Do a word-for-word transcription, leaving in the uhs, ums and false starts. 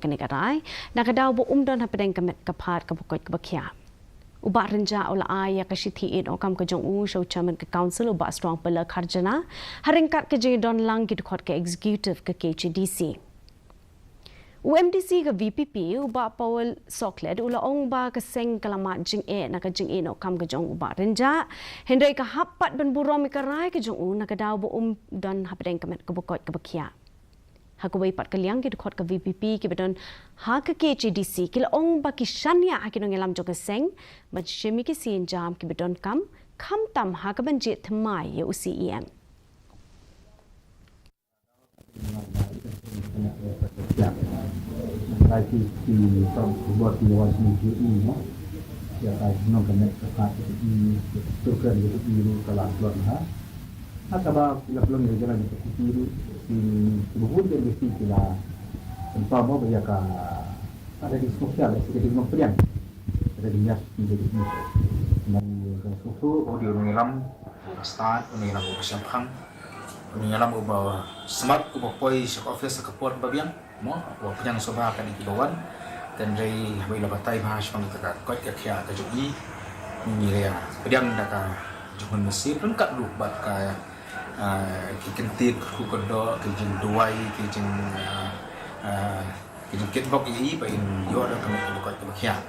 kane ka rai na ka daw ba um don hapdeng ka met ka phad kaba koit kaba khiah. U Bah Rynjah u la ai ïa ka shithi ïehnoh kam ka jong u sha u Chairman ka Council, u Bah Strong Pala Kharjana, ha ryngkat ka jingdon lang ki dkhot ka Executive ka K H A D C. U M D C ka V P P, u Bah Paul Soklet, u la ong ba ka seng ka la mad jingeh na ka jingïehnoh kam ka jong u Bah Rynjah, hynrei ka hap pat ban burom ïa ka rai ka jong u na ka daw ba um don hapdeng ka met kaba koit kaba khiah. Ha kawei pat ka liang, ki dkhot ka V P P kiba don ha ka K H A D C ki la ong ba ki shaniah ha ki nongïalam jong ka seng ban shim ïa ki sienjam kiba donkam, khamtam ha kaban jied thymmai ïa u C E M. Ha kaba ki la pynlong ïa ka jalan kaba ki ru, ki, ki bun ki bisi ki la pynpaw ba ïa ka, ada ki sngewthuh, ada ki sngewthuh pdiang, ada ki niat ki, ki, ki. Dan ka sngewthuh ba u dei u nongïalam uba stad, u nongïalam uba shemphang, u nongïalam uba smat, uba poi sha ka office ha ka por ba biang. Mo, u pdiang shuwa ka dei kiba wan. Hynrei haba i la batai bha shaphang kata ka koit ka khiah ka jong i, ngi la pdiang da ka jingmut mynsiem ryngkat ruh bad ka, ah, ki kyntien kyrkhu kyrdoh, ki jingduwai, ki jing, ah, ah, ki jingkitbok ïa i ba in ïoh da ka met kaba koit kaba khiah.